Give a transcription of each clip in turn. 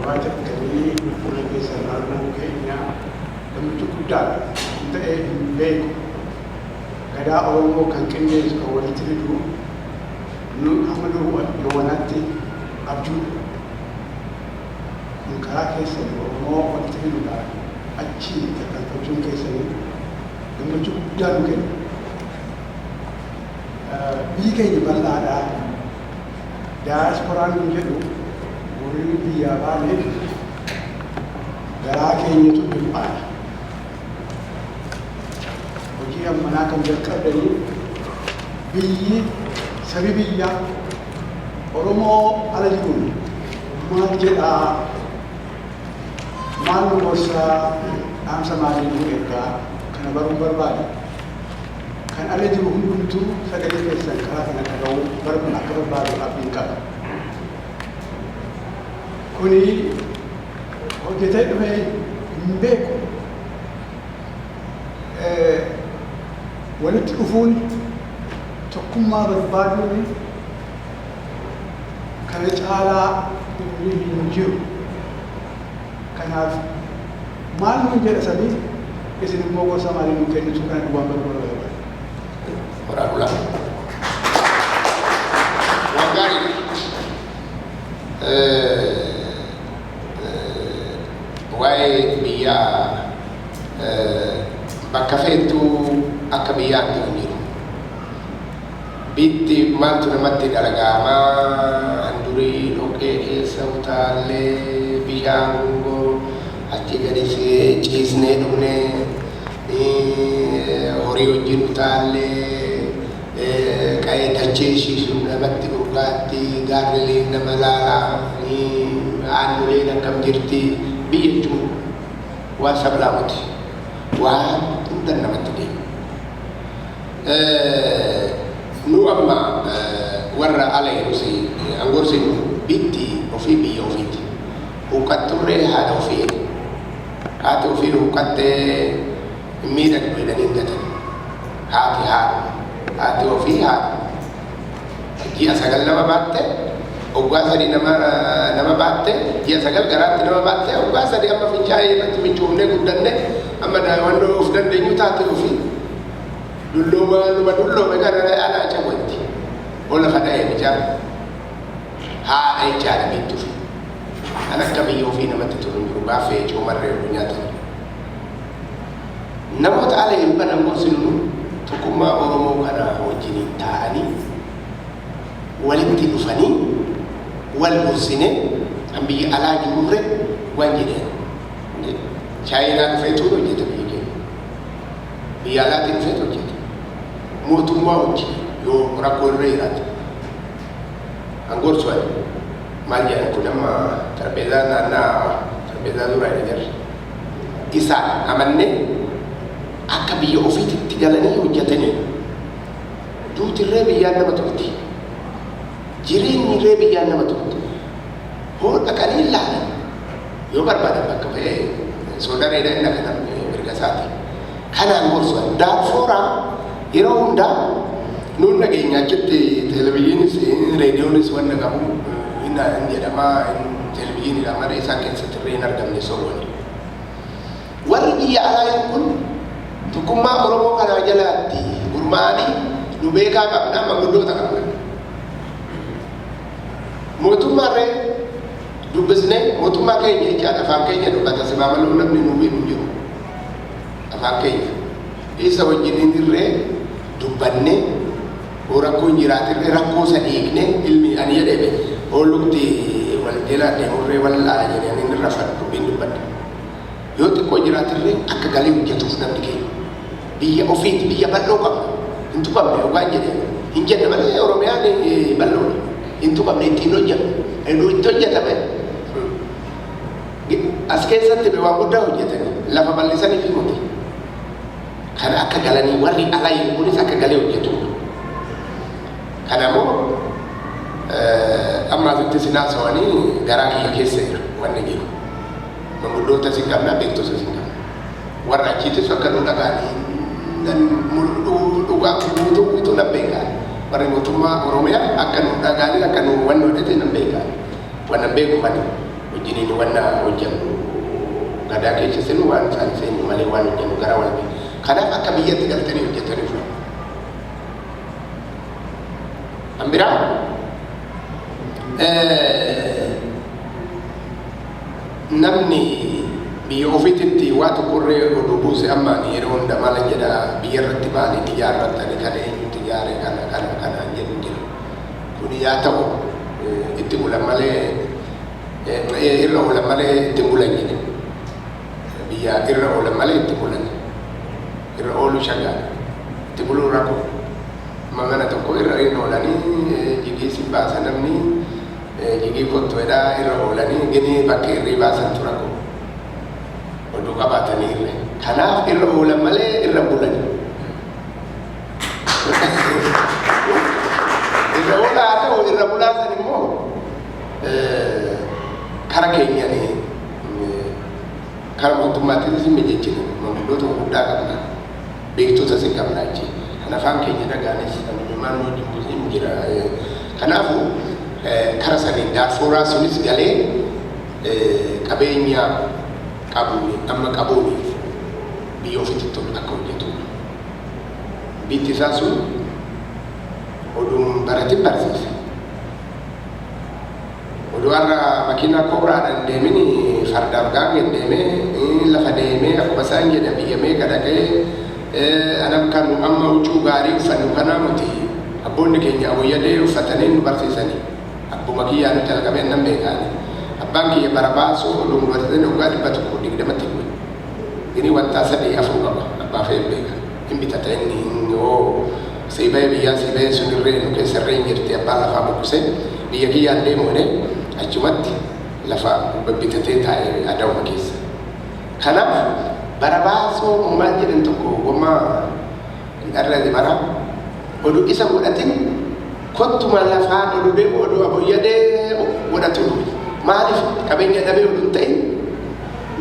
Waca galii fuula keessan arguun keenya gammachuu guddaadha. Kun ta'ee hin beeku. Gadaa Oromoo kan qindeessu, kan walitti fidu nu hamma yoowwanaatti abjuudha. Kun karaa keessan Oromoo walitti fiduudhaan achi tarkaanfachuun keessanii gammachuu guddaa nu kenna. Biyyi keenya bal'aadha. Daayasporaan nu jedhu warri biyyaa baane garaa keenyatu dhiphaadha. Hojii ammanaa kan jalqabdanii biyyi sabi biyyaa Oromoo ala jiruun maal jedhaa, maal nu gorsaa, dhaamsa maalii nu ergaa, kana baruun barbaada. Kan ala jiru hundumtuu sagalee keessan karaa kana dhaga'uu akka barbaadu abdiin qaba. Kuni hojjetee dhufee hin beeku. Walitti dhufuun, tokkummaa barbaaduun kana caalaa inni hin jiru. Kanaaf maal nuun jedha sabii, isin immoo gorsa maalii nuu kennitu, kana duwwaan barbaada. Horaa bulaa. Waan gaariidha. Waa'ee biyyaa, bakka feetuu akka biyyaatti hin jiru. Biitti maaltu namatti dhalagaamaa? Handurii dhoqqee keessa utaallee, bishaan gungoo achi gadi ciisnee dhugnee, horii wajjin utaallee, qa'ee dachee ishiisu namatti urgaatti, gaarrileen nama laalaa, aannoleen akkam jirti. Biyya jechuun waan sablaamuti, waan hunda namatti deema. Nu amma warra ala jirus angorsinu, bitti ofii biyya ofiiti. Huqqatturree haadha ofii, haati ofii huqqattee hin miidhagdu jedhanii hin gatan. Haati haadha, haati ofii haadha. Ji'a 9 nama baatte, waggaa 3 nama baatte, ji'a 9 garaatti nama baatte, waggaa 3 amma fincaa'ee irratti fincoofnee guddanne, amma daa'imman of dandeenyu taate ofii dullooma numa dulloome kana alaa cabotti ol lafa dha'ee bichaan haadha jechaadha biittu fi kan akka biyya ofii namatti tolu hin jiru. Gaaffee coomarree nyaatan. Namoota ala hin banan gorsinu, tokkummaa Oromoo kana wajjiniin taa'anii walitti dhufanii wal gorsine, kan biyya alaa jirurre waan jedhan. Chaayinaa dhufeetu hojjeta, biyya keenya biyya alaatii dhufeetu hojjeta. Mootummaa wajjin yoo rakkoo irra jiraate an gorsu ani maal jedhan, kun amma xarbeezaa naannaa xarbeezaa zuraa jedha, isaan amannee akka biyya ofiititti galanii hojjetanii. Duutirree biyyaan nama turti, jireenyirree biyyaan nama turti. Hoo dhaqanii ilaalan yoo barbaadan bakka fe'ee soodareedha inni kana mirga isaati. Kanaan gorsu Daarfooraa yeroo hundaa nuun dhageenya. Achitti televezyiinis reediyoonis wanna qabu hin jedhama, televezyiinidha malee isaan keessatti illee hin argamne sobooni. Warri biyya alaa kun tokkummaa Oromoo kanaa jalaatti gurmaa'anii, nu beekaa qabna, manguddoota qabna. Mootummaarree dubbisnee, mootummaa keenya jechaadha, afaan keenya dubbata simaamaluu namni nuu beeku hin jiru. Afaan keenya. Isa wajjin irree dubbannee, hoo rakkoon jiraatirree rakkoo san hiiknee, ilmi ani jedhee hoo lukti wal jala deemurree wal laala jedhee ani irra dubbiin dubbadha. Yoo xiqqoo jiraatirree akka galee hojjetuuf namni keenya. Biyya ofiiti, biyya bal'oo qabna. Hin tuqamne yookaan jedhee hin jenne malee Oromiyaan bal'oodha. Hin tuqamne, ittiin hojjennu. Iddoo itti hojjetame as keessatti waan guddaa hojjetanii lafa bal'isanii fi muti. Kana akka galanii warri alaa jiru kunis akka galee hojjetu. Kanammoo amma asitti sin haasawanii garaa kiyya keessa jira wanni jiru. Manguddoota sin qabna, beektota sin qabna. Warra achiitis akka nu dhagaanii dhugaa guutuu guutuu nan beekaa. Warri mootummaa Oromiyaa akka nu dhagaanii akka nu wanni hojjete nan beekaa. Wannan beeku kana. Wajjiniin wanna hojjennu gadaa keessa sinu waan isaan seenu malee waan hojjennu gara wal. Kanaaf akka biyyatti galtanii hojjetanii fudhatu. Kan biraa namni biyya ofiititti waa tokkorree oduu buuse, ammaan yeroo hunda maal jedha, biyya irratti maaliin ijaarrattani, kana eenyutti ijaare, kana kana kana jedhu jira. Kun yaa ta'u, itti bulan malee irra oolan malee itti bulan jedhe. Biyya irra oolan malee itti bulan. Irra ooluu shagaa, itti buluu rakkoo. Mana tokko irra hin oolanii, jigii si baasa, namni jigii kottu jedhaa, irra oolanii gini bakka irrii baasantu rakkoo. Oduu qabaatanii irre. Kanaaf irra oolan malee irra bulan. Irra oolaa haa ta'u, irra bulaa san immoo kara keenyaan kara mootummaattis hin mijechine, manguddoota gurguddaa qabna. Beektota sin qabna achi. Kan afaan keenya dhagaanis kan imimmaan wajjin buusin jira. Kanaafuu kara saniin daaspooraa sunis galee qabeenya qabuuni amma qabuuni biyya ofiitti akka hojjetu. Biyyi isaa sun oduun baratin barsiise. Oduu har'a makiinaa kobraadhaan deemin, fardaaf gaangeen deemee, lafa deemee, akkuma isaan jedhan biyya meeqa dhaqee anam kan amma huccuu gaarii uffannu kanaa nuti abboonni keenya awwayyadee uffatanii nu barsiisanii. Abbuma kiyyaa nuti jalqabee nan beekaani. Abbaan kiyya bara baasuu oduun barsiisanii waggaa 120tti du'e. Inni wantaa sadii afur qaba. Abbaa fe'een beeka. Hin bitata inni hoo sii bahee biyyaa sii bahee sun irree nu keessa irree hin jirti, abbaan lafaa buqqisee biyya kiyyaan deemu jedhee achumatti lafa bitatee taa'e adawuma keessa. Kanaaf bara baasoo maal jedhan tokko gommaa dharra bara oduu isa godhatin kottuma lafaan oduu deemu oduu aboyyadee godhatu. Maaliif? Qabeenya dhabee oduu hin ta'in,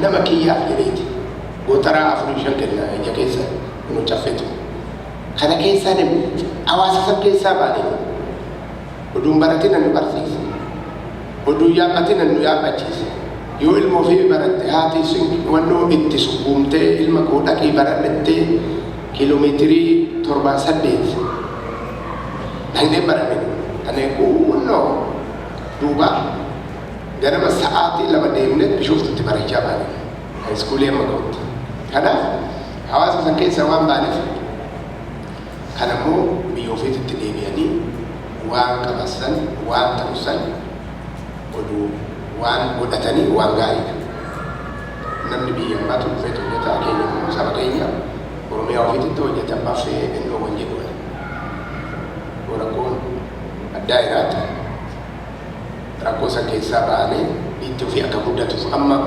nama kiyyaaf jedheeti. Gootaraa afurii shan kenna ija keessa nu caffetu. Kana keessaa deemu hawaasa san keessaa baane, oduun baratina nu barsiise. Oduun yaabbatina nu yaabbachiise. Yoo ilma ofii baratte, haati sun wannoo itti sukkuumtee ilma koo dhaqii baradhettee kiiloomeetirii torbaa saddeet dhaqnee baranne. Ani kunnoo duuba ganama sa'aatii 2 deemnee Bishooftutti barachaa baane. Haayiskuulii amma ga'utti. Kanaaf hawaasa san keessa waan baaneef, kan ammoo biyya ofiititti deebi'anii waan qabasan, waan ta'u san oduu waan godhatanii waan gaariidha. Namni biyya ambaatu dhufeetu hojjeta, keenya immoo saba keenya Oromiyaa ofiititti hojjeta, abbaa fe'ee ennoo wan jedhu. Rakkoon addaa jiraata. Rakkoo san keessaa ba'anii biyyi ofii akka guddatuuf amma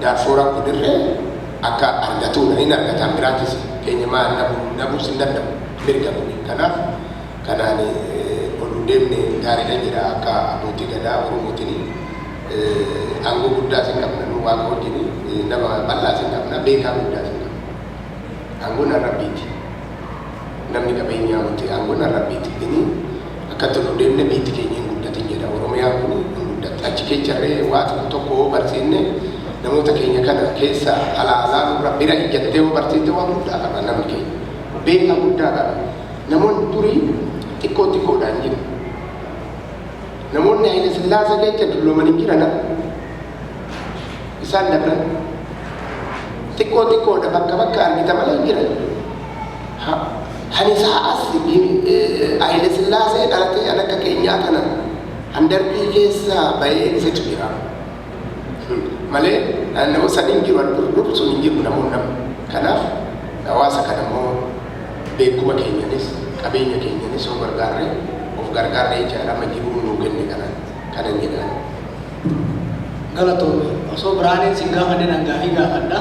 daasporaan kunirree akka argatuudha. Inni argataan biraatis keenya maal dhabuus hin danda'u, mirga kuni. Kanaaf kanaan oduu deemne gaariidha jedha. Akka abbootii gadaa Oromootiin aangoo guddaa sin qabna, nu waaqa wajjin nama bal'aa sin qabna, beekaa guddaa sin qabna. Aangoon rabbiiti. Namni qabeenyaa miti, aangoon rabbiiti. Inni akkatti oduu deemne biyyi keenya hin guddatin jedha. Oromiyaan kun hin guddatti. Achi keecharree waa tokko tokko hoo barsiifne, namoota keenya kana keessa alaa alaa nurra bira ijjattee hoo barsiifte, waan guddaa qaba namni keenya. Beekaa guddaa qaba. Namoonni durii xiqqoo xiqqoodhaan jiru. Namoonni Haile Sillaasee keessa dulloomanii jiran isaan dabran xiqqoo xiqqoodha, bakka bakka argita malee hin jiran. Kan isaa as Haile Sillaasee dhalatee an akka keenyaa kana handarbii keessa bahee dhufetu jira. Malee naannoo san hin jiru, dur dur sun hin jiru namoonni nama. Kanaaf hawaasa kana immoo beekuma keenyanis qabeenya keenyanis yoo gargaarre, of gargaarre jechaadha, amma jiruu nuu kenne kana kanan jedhaan. Galatoome. Osoo biraaniin sin gaafadhe nan gaafii gaafadha.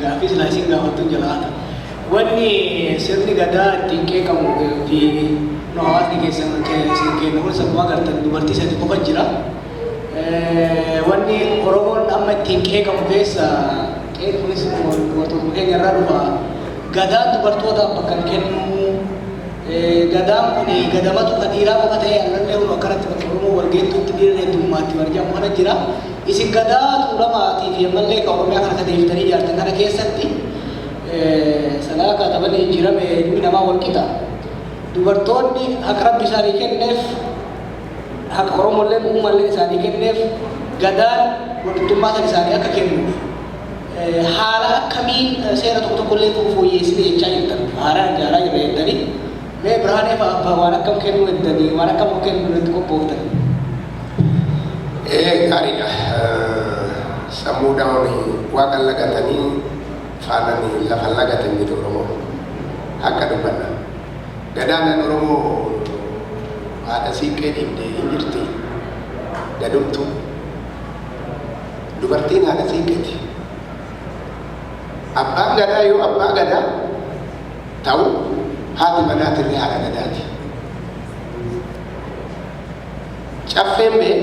Gaafii silaa isin gaafattu jalaa hata. Wanni sirni gadaa ittiin qeeqamu fi nu hawaasni keessan isin kenna kunis akkuma agartan dubartii sadi qofa jira. Wanni Oromoon amma ittiin qeeqamu keessa qeeqni kunis dubartoota keenya irraa dhufa. Gadaan dubartootaaf bakka hin kennu. Gadaan kun gadamatu kan dhiiraa qofa ta'ee allallee kun akkanatti bakka Oromoo walgeettuutti dhiirri heddummaatti barjamu kana jira. Isin gadaa Tuulamaatii fi ammallee kan Oromiyaa kana kadeeftanii ijaartan kana keessatti sadaa kaataban jijjiirame ilmi namaa wal qixa. Dubartoonni haqa Rabbi isaanii kenneef, haqa Oromolleen uumallee isaanii kenneef, gadaan walqixxummaa san isaanii akka kennuuf haala akkamiin seera tokko tokkollee fooyyeessine jechaa jirtan, haaraan ijaaraa jirra jettanii, mee Birhaanee fa'a waan akkam kennuu jettanii, waan akkam kennuu irratti qophooftan? Gaariidha. Sammuudhaan waaqa lagatanii faananii lafa lagatan jedhu Oromoo. Akka dubbanna. Gadaan Oromoo haadha siiqqee dhiibdee hin jirti. Gadumtu. Dubartiin haadha siiqqeeti. Abbaan gadaa yoo abbaa gadaa ta'u, haati manaatillee haadha gadaati. Caffeen bee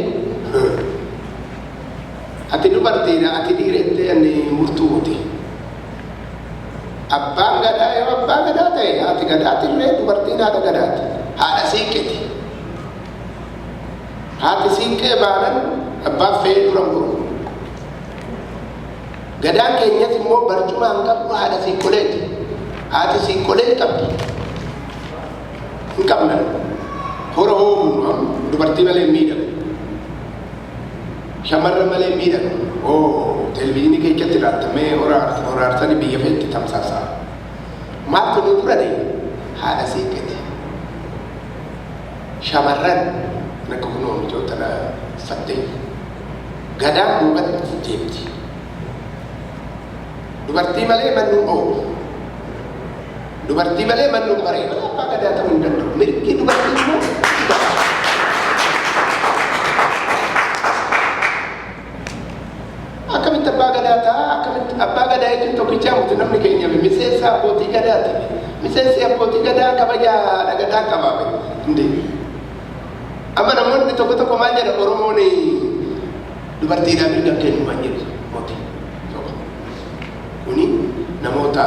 ati dubartiidha, ati dhiira jettee ani murtuu miti. Abbaan gadaa yoo abbaa gadaa ta'e, haati gadaatillee dubartiin haadha gadaati. Haadha siiqqeeti. Haati siiqqee baanan abbaan fe'ee dura muru. Gadaan keenyas immoo barcuma hin qabdu, haadha siiqqoleeti. Haati siiqqolee hin qabdi. Hin qabnan. Hora hoobnu dubartii malee hin miidhagu. Shamarran malee hin miidhagu. Oo, televizyiinii keessatti ilaaltamee horaarsanii biyya feetti tamsaasaa. Maaltu nu dura deema? Haadha siiqqeeti. Shamarran akka kunoo micoota uffattee gadaan duubatti deemti. Dubartii malee manni hin oolu. Dubartii malee manni hin bareedu. Abbaa gadaa ta'uu hin danda'u. Mirgi dubartii immoo akkamitti abbaa gadaa ta'a? Akkamitti abbaa gadaa jechuun tokkichaa miti, namni keenya miseensa abbootii gadaati. Miseensi abbootii gadaa kabaja haadha gadaa qaba. Hindi. Amma namoonni tokko tokko maal jedha? Oromoon dubartiidhaan mirga kennu waan jedhu moti. Kuni namoota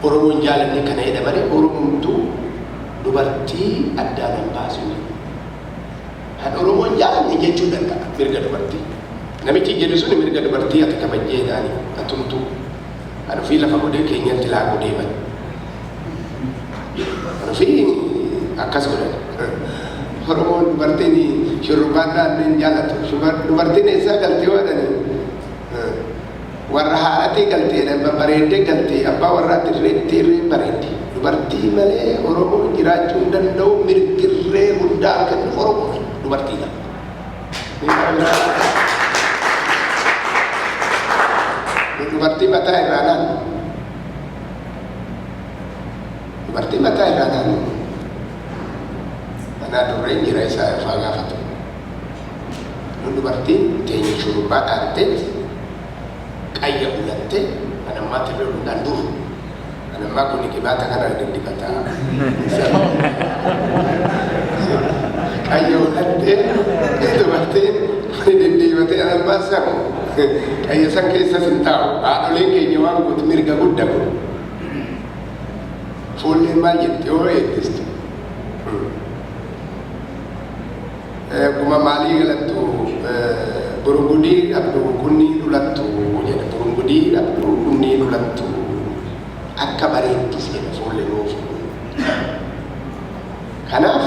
Oromoon jaalanne kana jedha malee Oromumtuu dubartii addaan hin baasu. Kan Oromoon jaalanne jechuu danda'a mirga dubartii. Namichi jedhu suni mirga dubartii ati kabajjeedhaani atumtuu. Kan ofii lafa godhee keenyatti laaquu deeman. Kan ofii akkas godhan. Oromoon dubartiin shurrubbaan naannoo hin jaallatu. Dubartiin eessaa galtee jedhanii, warra haadhatii galtee, babbareeddee galtee, abbaa warraatti irreetti irree bareeddi. Dubartii malee Oromoon jiraachuu hin danda'u. Mirgirree hundaa kennu Oromoon dubartiidha. Dubartii mataa irraa naannu. Dubartii mataa irraa naannu. Manaa durreen jira isaa irraa gaafatu. Nu dubartiin teenya shurrubbaa dhaantee, qayya ulattee, kan ammaa tirree hundaan dur. Kan ammaa kun qibaata kana diddibataa. Qayya ulattee dubartiin kun diddibatee, kan ammaa san qayya san keessas hin taa'u. Haadholeen keenya waan gootu mirga guddaa kun. Fuulleen maal jetti yoo eeggistu? Akkuma maalii galattu, burungudii dhabdu kunnii dhulattu jedha. Burungudii dhabdu kunnii dhulattu, akka bareeddus jedha fuulli nuuf. Kanaaf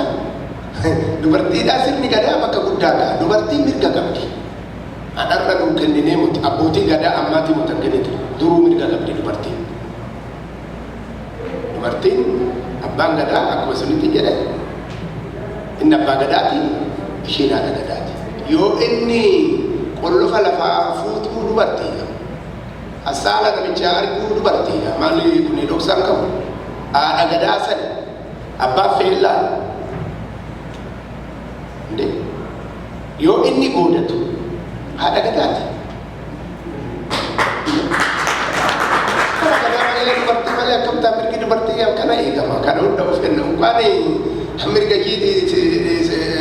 dubartiidhaa sirni gadaa bakka guddaa ga'a. Dubartiin mirga qabdi. Hadharra nuu kenninee muti, abbootii gadaa ammaatii mutan kennite, duruu mirga qabdi dubartiin. Dubartiin abbaan gadaa akkuma sunitti jedhe, inni abbaa gadaati, isheen haadha gadaati. Yoo inni qollofa lafaa fuutuu dubartiidha. Assaala namichaa arguu dubartiidha. Maali kun dhoksaan qabu? Haadha gadaa sani abbaa feellaan. Yoo inni goodatu haadha gadaati. Haadha gadaa malee, dubartii malee akkamittaa mirgi dubartii akkana eegama? Kana hunda of kenna. Unkaan mirga ishii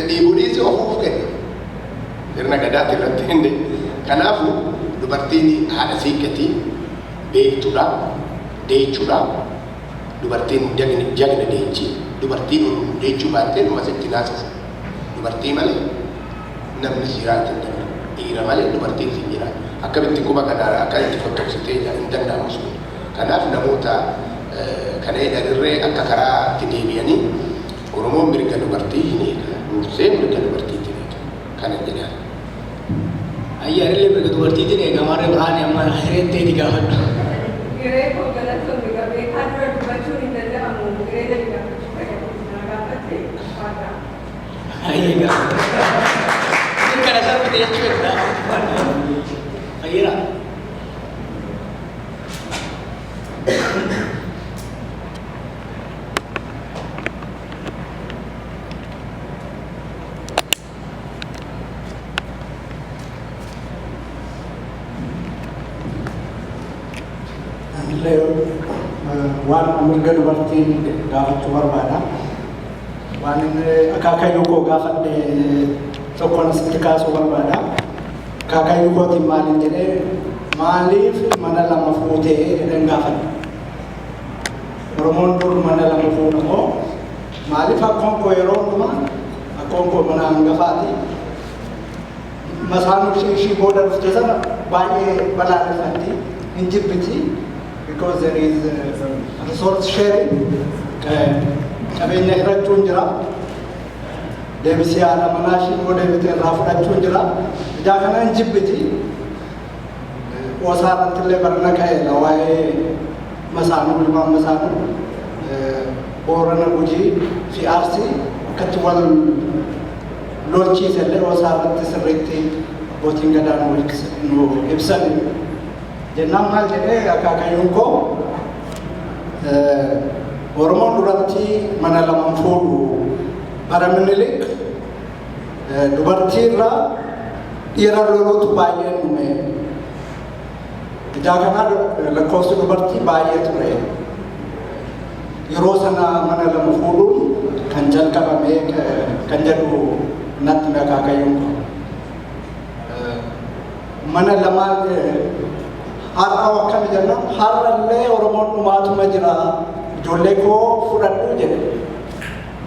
dhiibuu dhiisi ofuuf kenna. Sirna gadaati irratti hindi. Kanaafu dubartiin haadha siiqqetii, beektuudha, deechuudha. Dubartiin jagna deechi. Dubartiin deechuu baattee numa sitti naasisa. Dubartii malee namni jiraatu hin danda'u. Dhiira malee dubartiin hin jiraatu. Akkamitti quba kana akka itti fottoqsitee hin danda'amu sun. Kanaaf namoota kana jedhanirree akka karaa itti deebi'anii Oromoon mirga dubartii hin eega. Dursee mirga dubartiitti eega. Kana jedhan. Ayyaanillee mirga dubartiitiin eega. Maarree Birhaanii, amma hireen ta'e gaafadhu. Hiree koo, galatoonni qabee kan dura dubbachuun hin danda'amu, hiree gadi gaafachuu fayyadamu na gaafatte waaqa. Ayyee, gaafadhu. Kana sarbite jechuudha. Fayyeera. Illee waan mirga dubartiin gaafachuu barbaada. Waan inni akaakayyuu koo gaafadhe tokkoon asitti kaasuu barbaada. Akaakayyuu kootiin maaliin jedhee, maaliif mana lama fuutee jedheen gaafadhe. Oromoon dur mana lama fuudha moo maaliif? Akkoon koo yeroo hundumaa, akkoon koo mana hangafaati. Masaanuu ishii booda dhufte sana baay'ee balaaleffatti, hin jibbiti, because there is resource sharing, qabeenya hirachuun jira, deebisee haadha manaa ishii immoo deebitee irraa fudhachuun jira. Ijaa kana hin jibbiti. Qoosaa irratti illee barana ka'eera waa'ee masaanuu, ilmaan masaanuu Boorana, Gujii fi Arsii akkatti wal lolchiise illee qoosaa irratti sirriitti abbootiin gadaa nu ibsan. Jennaan maal jedhee akaakayyuun koo? Oromoon duratti mana lama fuudhu. Bara Minilik dubartii irraa dhiira loluutu baay'een dhume. Ijaa kanaa lakkoofsi dubartii baay'ee ture. Yeroo sana mana lama fuudhuun kan jalqabame kan jedhu natti hime akaakayyuun koo. Mana lamaan har'a akkami jennaan, har'allee Oromoon dhumaatuma jira, ijoollee koo fudhadhu jedhe.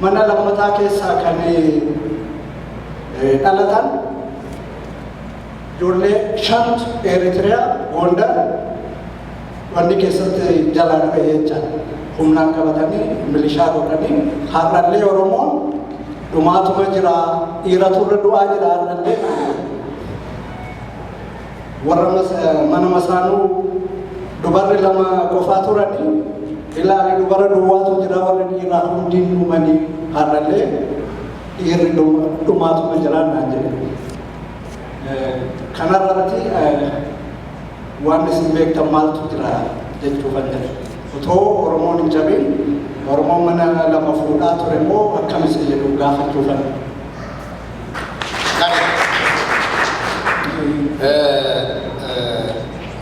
Mana lammataa keessaa kan dhalatan ijoollee shantu Eritiriyaa Gondar wanni keessatti jalaa dhufe jechaadha. Humnaan qabatanii milishaa godhanii. Har'allee Oromoon dhumaatuma jira, dhiiratu irra du'aa jira har'allee. Warra mana masaanuu dubarri lama qofaa turanii, ilaali, dubara duwwaatu jira, warri dhiiraa hundi dhumanii, har'allee dhiirri dhumaatuma jira naan jedhe. Kanarratti waan isin beektan maaltu jira jechuufan jedhe. Otoo Oromoon hin cabin Oromoon mana lama fuudhaa ture immoo akkam isa jedhu gaafachuufan. Gaarii.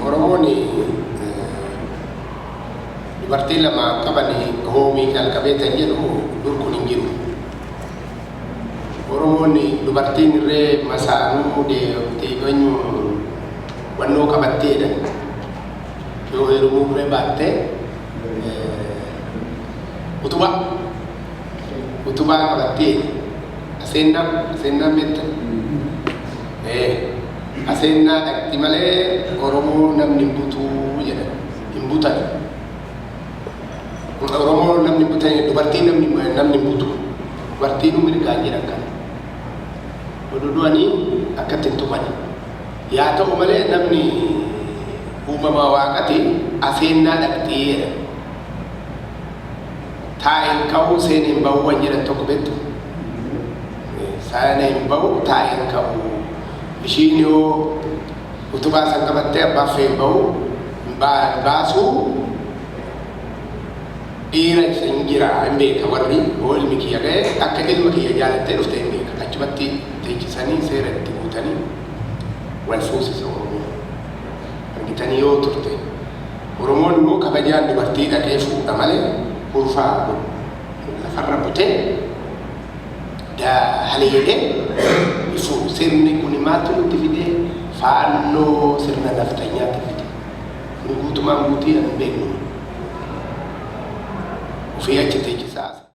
Oromoon dubartii lama qaban hoomii calqabee kan jedhu dur kun hin jiru. Oromoon dubartiin irree masaanuu deebanyu wannoo qabatteedha. Yoo heerumuu biree baattee utubaa qabattee aseennaa beekta. Aseennaa dhaqxi malee Oromoo namni hin butuu jedhan, hin butan. Oromoo namni hin butan, dubartiin namni hin butu. Dubartiin mirgaan jedhan kana. Oduu du'anii akkatti hin tuqani. Yaa ta'u malee namni uumamaa waaqati aseennaa dhaqxii jedhan. Taa'een ka'uu seeneen ba'uu waan jedhan tokko beektu. Saana hin ba'u, taa'een ka'uu. Ishiin yoo utubaa san qabattee abbaan fee hin ba'u, baasuu, dhiira isa hin jira, hin beeka. Warri yoo ilmi kiyya ga'e akka ilma kiyya jaalattee dhufte hin beeka. Achumatti teechisanii seera itti guutanii wal fuusisa Oromoo. Argitanii yoo turte. Oromoon immoo kabajaan dubartii dhaqee fuudha malee hurfaa lafarra butee haleelee fuudhu. Sirni kun maaltu nutti fide? Faannoo sirna nafxanyaatti fide. Kun guutumaan guutii hin beeknu. Ofii achitti